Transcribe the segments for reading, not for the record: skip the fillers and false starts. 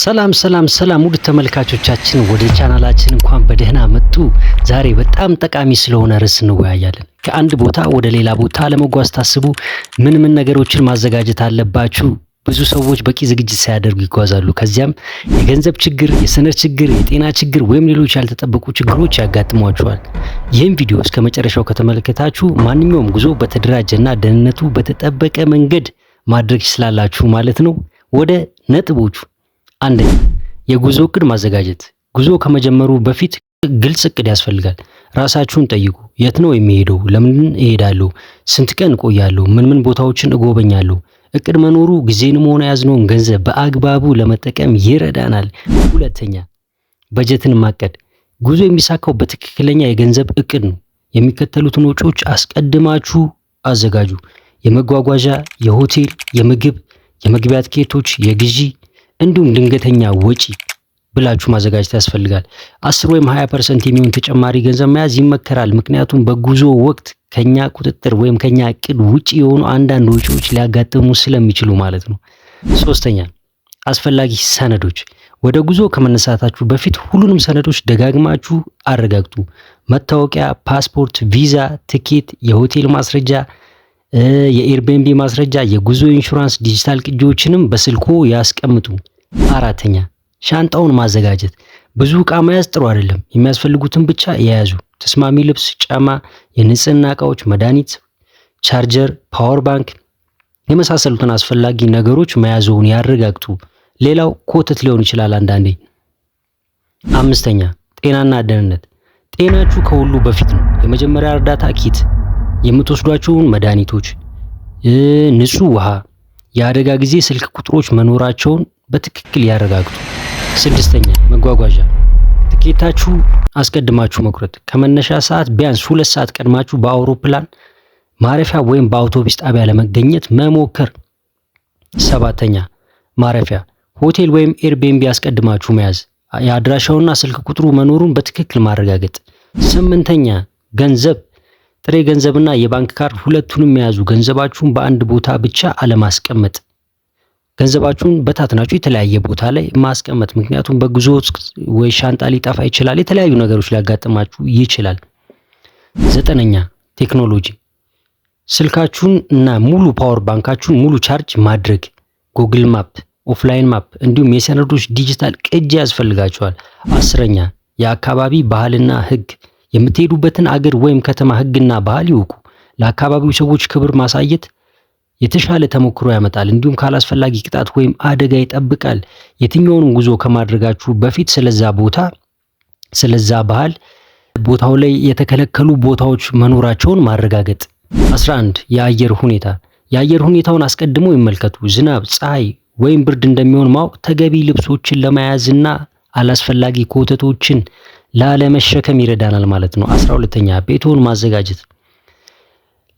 ሰላም ሰላም ሰላም ውድ ተመልካቾቻችን፣ ወደ ቻናላችን እንኳን በደህና መጡ። ዛሬ በጣም ጠቃሚ ስለሆነ ርዕስ እንወያያለን። ከአንድ ቦታ ወደ ሌላ ቦታ ለመጓዝ ታስቡ ምን ምን ነገሮችን ማዘጋጀት አለባችሁ? ብዙ ሰዎች በቂ ዝግጅት ሳያደርጉ ይጓዛሉ። ከዚያም የገንዘብ ችግር፣ የሰነድ ችግር፣ የጤና ችግር ወይም ሌሎች ያልተጠበቁ ችግሮች ያጋጥሟቸዋል። ይህም ቪዲዮ እስከ መጨረሻው ከተመለከታችሁ ማንኛውም ጉዞ በተደራጀና ደህንነቱ በተጠበቀ መንገድ ማድረግ ትችላላችሁ ማለት ነው። ወደ ነጥቦቹ። አንደኛ፣ የጉዞ እቅድ ማዘጋጀት። ጉዞ ከመጀመሩ በፊት ግልጽ እቅድ ያስፈልጋል። ራሳችሁን ጠይቁ። የት ነው የሚሄደው? ለምን እሄዳለሁ? ስንት ቀን እቆያለሁ? ምን ምን ቦታዎችን እጎበኛለሁ? እቅድ መኖሩ ጊዜንም ሆነ ያዝነውን ገንዘብ በአግባቡ ለመጠቀም ይረዳናል። ሁለተኛ፣ በጀትን ማቀድ። ጉዞ የሚሳካው በትክክለኛ የገንዘብ እቅድ ነው። የሚከተሉትን ወጪዎች አስቀድማችሁ አዘጋጁ። የመጓጓዣ፣ የሆቴል፣ የምግብ፣ የመግቢያ ትኬቶች፣ የግዢ እንዲሁም ድንገተኛ ወጪ ብላችሁ ማዘጋጀት ያስፈልጋል። 10 ወይም 20% የሚሆን ተጨማሪ ገንዘብ መያዝ ይመከራል። ምክንያቱም በጉዞ ወቅት ከኛ ቁጥጥር ወይም ከኛ እቅድ ውጪ የሆኑ አንዳንድ ወጪዎች ሊያጋጥሙ ስለሚችሉ ማለት ነው። ሶስተኛ፣ አስፈላጊ ሰነዶች። ወደ ጉዞ ከመነሳታችሁ በፊት ሁሉንም ሰነዶች ደጋግማችሁ አረጋግጡ። መታወቂያ፣ ፓስፖርት፣ ቪዛ፣ ትኬት፣ የሆቴል ማስረጃ፣ የ Airbnb ማስረጃ፣ የጉዞ ኢንሹራንስ፣ ዲጂታል ቅጂዎችንም በስልኮ ያስቀምጡ። አራተኛ፣ ሻንጣውን ማዘጋጀት። ብዙ ዕቃ መያዝ ጥሩ አይደለም። የሚያስፈልጉትን ብቻ የያዙ። ተስማሚ ልብስ፣ ጫማ፣ የንጽህና እቃዎች፣ መድኃኒት፣ charger፣ power bank የመሳሰሉትን አስፈላጊ ነገሮች መያዝዎን ያረጋግጡ። ሌላው ኮተት ሊሆን ይችላል አንዳንዴ። አምስተኛ፣ ጤናና ደህንነት። ጤናችሁ ከሁሉ በፊት ነው። የመጀመሪያ እርዳታ kit፣ የምትወስዷቸውን መድኃኒቶች፣ ንጹህ ውሃ፣ የአደጋ ጊዜ ስልክ ቁጥሮች መኖራቸውን በትክክል ያረጋግጡ። ስድስተኛ፣ መጓጓዣ። ትኬታችሁ አስቀድማችሁ መቁረጥ። ከመነሻ ሰዓት ቢያንስ 2 ሰዓት ቀድማችሁ በአውሮፕላን ማረፊያ ወይም በአውቶቡስ ጣቢያ ለመገኘት መሞከር። ሰባተኛ፣ ማረፊያ። ሆቴል ወይም Airbnb አስቀድማችሁ መያዝ፣ የአድራሻውና ስልክ ቁጥሩ መኖሩን በትክክል ማረጋገጥ። ስምንተኛ፣ ገንዘብ። ጥሬ ገንዘብና የባንክ ካርድ ሁለቱንም የያዙ። ገንዘባችሁን በአንድ ቦታ ብቻ አለማስቀመጥ። ገንዘባችሁን በታትናችሁ የተለያየ ቦታ ላይ ማስቀመጥ። ምክንያቱም በጉዞ ወይ ሻንጣ ሊጠፋ ይችላል፣ የተለያዩ ነገሮች ሊያጋጥማችሁ ይችላል። ዘጠነኛ፣ ቴክኖሎጂ። ስልካችሁን እና ሙሉ power bank ኣችሁን ሙሉ charge ማድረግ፣ Google Map፣ offline map እንዲሁም የሰነዶች ዲጂታል ቅጂ ያስፈልጋችኋል። 10ኛ፣ የአካባቢ ባህልና ሕግ። የምትሄዱበትን አገር ወይም ከተማ ሕግና ባህል ይወቁ። ለአካባቢው ሰዎች ክብር ማሳየት የተሻለ ተሞክሮ ያመጣል፣ እንዲሁም ካላስፈላጊ ቅጣት ወይም አደጋ ይጠብቃል። የትኛውንም ጉዞ ከማድረጋችሁ በፊት ስለዛ ቦታ፣ ስለዛ ባህል፣ ቦታው ላይ የተከለከሉ ቦታዎች መኖራቸውን ማረጋገጥ። 11፣ የአየር ሁኔታ። የአየር ሁኔታውን አስቀድሞ ይመልከቱ። ዝናብ፣ ፀሐይ ወይም ብርድ እንደሚሆን ማወቅ ተገቢ ልብሶችን ለመያዝና አላስፈላጊ ኮተቶችን ላለመሸከም ይረዳናል ማለት ነው። 12ኛ፣ ቤትዎን ማዘጋጀት።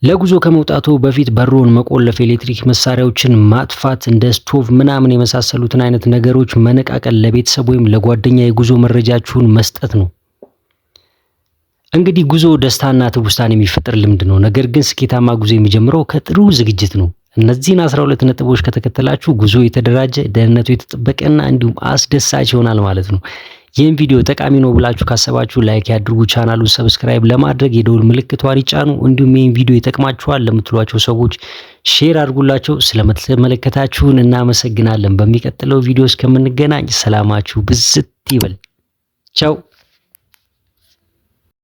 ለጉዞ ከመውጣቱ በፊት በሮን መቆለፍ፣ ኤሌክትሪክ መሳሪያዎችን ማጥፋት፣ እንደ ስቶቭ ምናምን የመሳሰሉትን አይነት ነገሮች መነቃቀል፣ ለቤተሰብ ወይም ለጓደኛ የጉዞ መረጃችሁን መስጠት ነው። እንግዲህ ጉዞ ደስታና ትውስታን የሚፈጥር ልምድ ነው። ነገር ግን ስኬታማ ጉዞ የሚጀምረው ከጥሩ ዝግጅት ነው። እነዚህን 12 ነጥቦች ከተከተላችሁ ጉዞ የተደራጀ፣ ደህንነቱ የተጠበቀና እንዲሁም አስደሳች ይሆናል ማለት ነው። ይህን ቪዲዮ ጠቃሚ ነው ብላችሁ ካሰባችሁ like ያድርጉ። ቻናሉን subscribe ለማድረግ የደውል ምልክቷን ይጫኑ። እንዲሁም ይህን ቪዲዮ ይጠቅማችኋል ለምትሏቸው ሰዎች share አድርጉላቸው። ስለተመለከታችሁን እናመሰግናለን። በሚቀጥለው ቪዲዮ እስከምንገናኝ ሰላማችሁ ብዝት ይበል። ቻው።